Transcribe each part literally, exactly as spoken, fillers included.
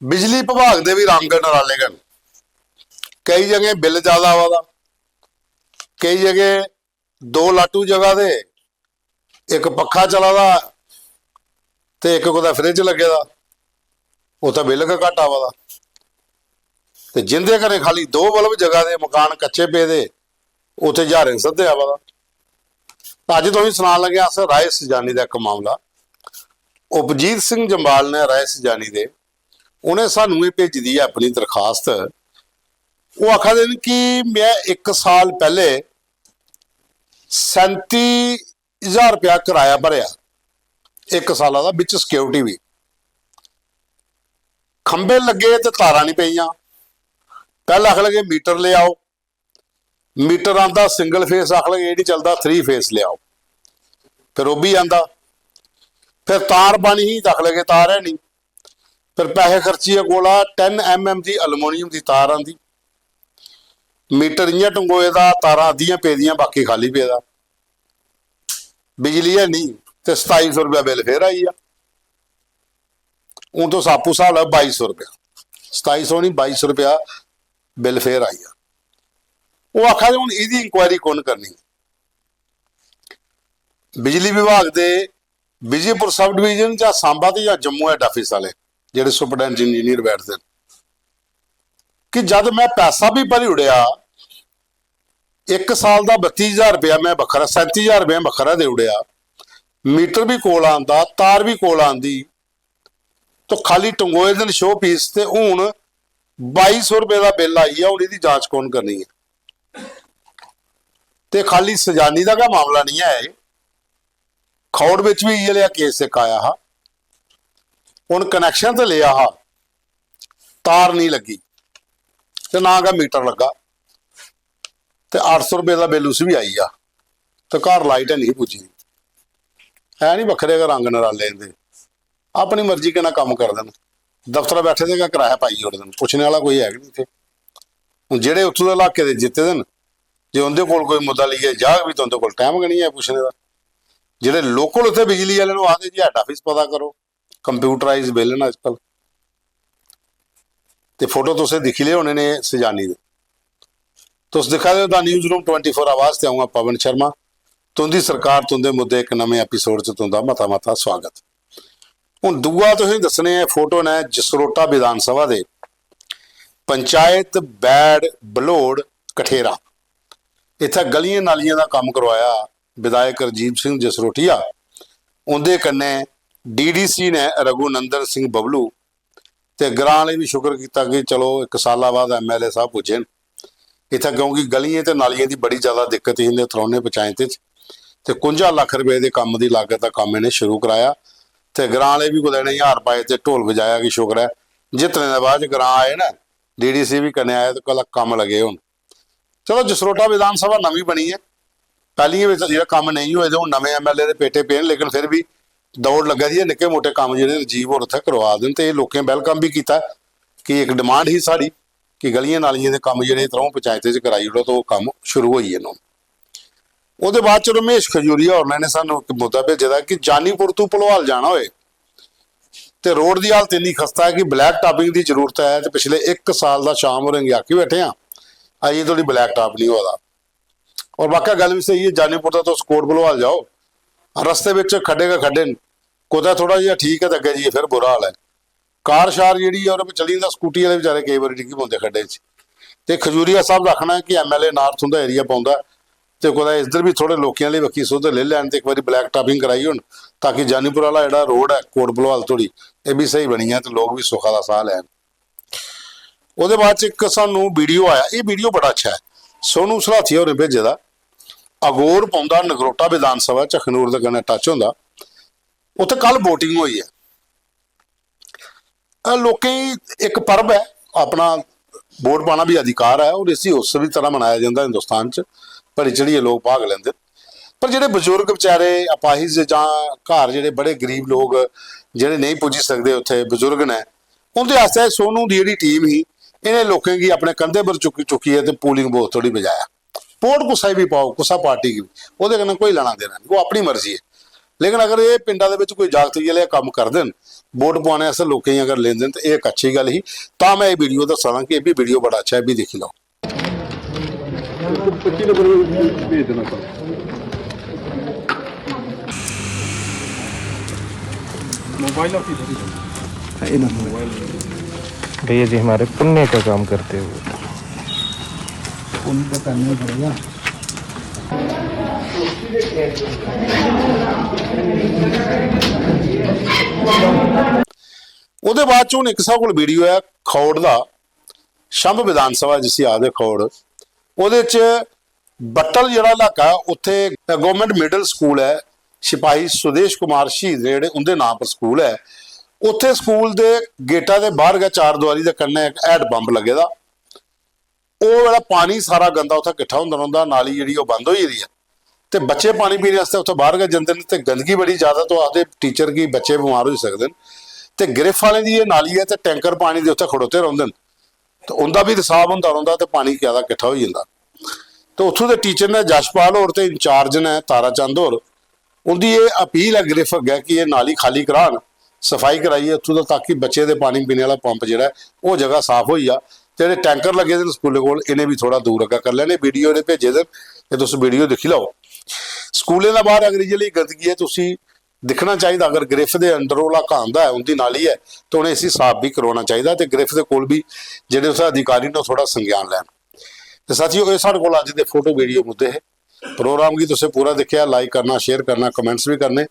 बिजली विभाग दे बी रंग नराले गै न। केई जगह बिल ज्यादा आवा दा, केई जगह दो लाटू जगह दे, इक पक्खा चला दा ते इक कुतै फ्रिज लग्गे दा, उत्थै बिल गै घट्ट आवा दा। ते जिंदे घरें खाली दो बल्ब जगा दे, मकान कच्चे पेदे, उत्थै ज्हारें सद्धे आवा दा। ते अज्ज तुसेंगी सनान लगे अस राय सजानी दा इक मामला। उपजीत सिंह जम्वाल ने राय सजानी दे, उ'नें सानू एह् भेजी दी ऐ अपनी दरखास्त। ओह् आखा दे न कि में इक साल पैह्ले सैंती ज्हार रपेआ कराया भरेआ इक साला दा, बिच सिक्योरिटी बी। खंभे लग्गे ते तारां निं पेइयां। पैह्लें आखन लगे मीटर लेआओ, मीटर आंदा सिंगल फेस, आखन लगे एह् निं चलदा, थ्री फेस लेआओ। फिर ओह् बी आंदा। फिर तार पानी ही, आखन लगे तार है निं। फिर पैसे खर्चियै कोला ten M am the aluminium दी तार आंदी। मीटर इ'यां टंगोए दा, तारां अद्धियां पेदियां, बाकी खाल्ली पेदा। बिजली है निं ते सताई सौ रपेआ बिल फिर आई गेआ। हून तुस आपूं स्हाब लाओ, बाई सौ रपेआ, सताई सौ निं, बाई सौ रपेआ बिल फिर आई गेआ। ओह् आखा दे हून एह्दी इंक्वायरी कु'न करनी? बिजली विभाग दे विजयपुर सब डिवीजन जां सांबा ते जां जम्मू हैड आफिस आह्ले जेह्ड़े सुपरडेंट इंजीनियर बैठदे न कि जद में पैसा बी भरी ओड़ेआ, इक साल दा बत्ती ज्हार रपेआ में बक्खरा, सैंती ज्हार रपेआ बक्खरा देई ओड़ेआ, मीटर बी कोल आंदा, तार बी कोल आंदी, तो खाली टंगोए दे न शो पीस, ते हून बाई सौ रपेऽ दा बिल आई गेआ, हून एह्दी जांच कौन करनी ऐ? ते खाली सजानी दा गै मामला निं ऐ एह्, खौड़ बिच बी इ'यै लेआ केस इक आया हा, उ'न्न कनैक्शन ते लेआ हा, तार निं लग्गी ते ना गै मीटर लग्गा, ते अट्ठ सौ रपेऽ दा बिल उसी बी आई गेआ, ते घर लाइट है निं ही पुज्जी दी। है निं बक्खरे गै रंग नराले इं'दे, अपनी मर्जी कन्नै कम्म करदे न, दफ्तरै बैठे दे गै कराया पाई ओड़दे न, पुच्छने आह्ला कोई है गै निं इत्थै। हून जेह्ड़े उत्थूं दे इलाके दे जित्ते दे न, जे उं'दे कोल कोई मुद्दा लेइयै जाग बी, ते उं'दे कोल टैम गै निं ऐ पुच्छने दा। जेह्ड़े लोकल उत्थै बिजली आह्ले न, ओह् आखदे जी हैड आफिस पता करो, कंप्यूटराइज बिल न अजकल। ते फोटो तुसें दिक्खी ले होने ने सजानी दे। तुस दिक्खा दे ओ the news room twenty four आवाज ते अ'ऊं आं पवन शर्मा। तुं'दी सरकार, तुं'दे मुद्दे इक नमें एपिसोड च तुं'दा मता मता स्वागत। हून दूआ तुसें दस्सने आं, फोटो न जसरोटा विधानसभा दे, पंचायत बैड़ बलोड़ कठेरा। इत्थै गलियें नालियें दा कम्म करवाया विधायक राजीव सिंह जसरोटिया, उं'दे कन्नै डीडीसी ने रघुनंदन सिंह बबलू। ते ग्रां आह्ले बी शुक्र कीता कि चलो इक साला बाद एमएलए साहब पुज्जे न इत्थै, क्योंकि गलियें ते नालियें दी बड़ी ज्यादा दिक्कत ही इं'दे त्रौनें पंचायतें च। ते कुंजा लक्ख रपेऽ दे कम्म दी लागत दा कम्म इ'नें शुरू कराया। ते ग्रां आह्ले बी कुतै इ'नें ज्हार पाए ते ढोल बजाया कि शुक्र ऐ जित्तने दे बाद च ग्रां आए न, डीडीसी बी कन्नै आए ते कल कम्म लगे होन। चलो, जसरोटा विधानसभा नमीं बनी ऐ, पैह्लियें बिच जेह्ड़ा कम्म नेईं होए ते हून नमें एमएलए दे पेटे पे न, लेकिन फिर बी दौड़ लग्गा दी ऐ, निक्के मोटे कम्म जेह्ड़े राजीव होर उत्थै करवा दे न। ते एह् लोकें वैलकम बी कीता कि इक डिमांड ही साढ़ी कि गलियें नालियें दे कम्म जेह्ड़े त्र'ऊं पंचायतें च कराई ओड़ो, ते ओह् कम्म शुरू होई गे न। ओह्दे बाद च रमेश खजूरिया होर ने सानूं इक मुद्दा भेजे दा कि जानीपुर तू भलोआल जाना होए ते रोड दी हालत इन्नी खस्ता ऐ कि ब्लैक टापिंग दी जरूरत ऐ, ते पिछले इक साल दा शाम होरें गी आखी बैठे आं, अजें धोड़ी ब्लैक टाप निं होआ दा। और वाकई गल्ल बी स्हेई ऐ, जानीपुर दा तुस कोट भलवाल जाओ, रस्ते बिच खड्डे गै खड्डे न, कुतै थोह्ड़ा जेहा ठीक ऐ ते अग्गें जाइयै फिर बुरा हाल ऐ। कार शार जेह्ड़ी ऐ ओह्दे पर चली जंदा, स्कूटी आह्ले बेचारे केईं बारी डिग्गी पौंदे खड्डे च। ते खजूरिया साहब दा आखना ऐ कि एमएलए नार्थ उं'दा एरिया पौंदा, ते कुतै इद्धर बी थोह्ड़े लोकें आह्ली बक्खी सुद्ध लेई लैन ते इक बारी ब्लैक टापिंग कराई होन, ताकि जानीपुर आह्ला जेह्ड़ा रोड ऐ कोट भलवाल धोड़ी, एह् बी स्हेई बनी जा ते लोक बी सुखा दा साह् लैन। ओह्दे बाद च इक सानू वीडियो आया, एह् वीडियो बड़ा अच्छा ऐ। सोनू सलाथिया होरें भेजे दा। अगोर पौंदा नगरोटा विधानसभा च, अखनूर दे कन्नै टच होंदा, उत्थै कल वोटिंग होई ऐ। अ, लोकें गी इक पर्व ऐ, अपना वोट पाना बी अधिकार ऐ और इसी उत्सव दी तरह मनाया जंदा हिंदुस्तान च, बड़ी चढ़ियै लोक भाग लैंदे न। पर जेह्ड़े बजुर्ग बेचारे अपाहिज जां घर जेह्ड़े बड़े गरीब लोक जेह्ड़े नेईं पुज्जी सकदे उत्थै बजुर्ग न, उं'दे आस्तै सोनू दी जेह्ड़ी टीम ही, इ'नें लोकें गी अपने कंधे पर चुक्की चुक्कियै ते पोलिंग बूथ धोड़ी पजाया। वोट कुसै गी बी पाओ, कुसै पार्टी गी बी, ओह्दे कन्नै कोई लैना देना नेईं, ओह् अपनी मर्जी ऐ। लेकिन अगर एह् पिंडा दे बिच कोई जागत इ'यै लेहा कम्म करदे न, वोट पुआने आस्तै लोकें गी अगर लेंदे न, ते एह् इक अच्छी गल्ल ही। तां में एह् वीडियो दस्सा दा कि एह् बी वीडियो बड़ा अच्छा ऐ, एह् बी दिक्खी लैओ। पच्ची नंबर भेज देना सर। मोबाइल आपकी इधर ही है। भैया जी हमारे पुण्य का काम करते हुए। पुण्य तो करना ही पड़ेगा। ओह्दे बाद च हून इक साढ़े कोल वीडियो ऐ खौड़ दा, छंब विधान सभा जिसी आखदे खौड़, ओह्दे च बट्टल जेह्ड़ा इलाका ऐ, उत्थै गौरमेंट मिडल स्कूल ऐ, सिपाही सुदेश कुमार शहीद ने जेह्ड़े उं'दे नांऽ पर स्कूल ऐ, उत्थै स्कूल दे गेटा दे बाह्र गै चार दुआरी दे कन्नै इक हैड पंप लग्गे दा। ओह् जेह्ड़ा पानी सारा गंदा उत्थै किट्ठा होंदा रौंह्दा, नाली जेह्ड़ी ओह् बंद होई गेदी ऐ, ते बच्चे पानी पीने आस्तै उत्थै बाह्र गै जंदे न, ते गंदगी बड़ी ज्यादा, तो आखदे टीचर गी बच्चे बमार होई सकदे न। ते ग्रिफ आह्लें दी एह् नाली ऐ, ते टैंकर पानी दे उत्थै खड़ोते रौंह्दे न, ते उं'दा बी रिसाव होंदा रौंह्दा, ते पानी ज्यादा किट्ठा होई जंदा। ते उत्थूं दे टीचर ने, यशपाल होर ते इंचार्ज ने तारा चंद होर, उं'दी एह् अपील ऐ ग्रिफ अग्गै कि एह् नाली खाली करान, सफाई कराइयै उत्थूं दा, ताकि बच्चे दे पानी पीने आह्ला पंप जेह्ड़ा ऐ, ओह् जगह साफ होई जा। ते जेह्ड़े टैंकर लग्गे दे न स्कूलै कोल, इ'नें बी थोह्ड़ा दूर अग्गै करी लैने। वीडियो इ'नें भेजे दे न, एह् तुस वीडियो दिक्खी लैओ। स्कूलें दे बाह्र अगर इ'यै लेही गंदगी ऐ, तुसी दिक्खना चाहिदा। अगर ग्रिफ दे अंडर ओह् इलाका आंदा ऐ, उं'दी नाली ऐ, ते उ'नें इसी साफ बी करोआना चाहिदा। ते ग्रिफ दे कोल बी जेह्ड़े उत्थै अधिकारी न, ओह् थोह्ड़ा संज्ञान लैन। ते साथियो, एह् साढ़े कोल अज्ज दे फोटो वीडियो मुद्दे हे। प्रोग्राम गी तुसें पूरा दिक्खेआ, लाइक करना, शेयर करना, कमेंट्स बी करने।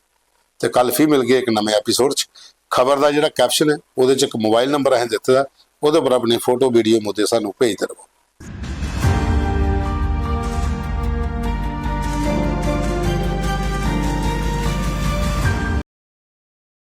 ते कल फ्ही मिलगे इक नमें एपिसोड च। खबर दा जेह्ड़ा कैप्शन ऐ, ओह्दे च इक मोबाइल नंबर असें दित्ते दा, ओह्दे पर अपने फोटो वीडियो मुद्दे सानूं भेजदे र'वो।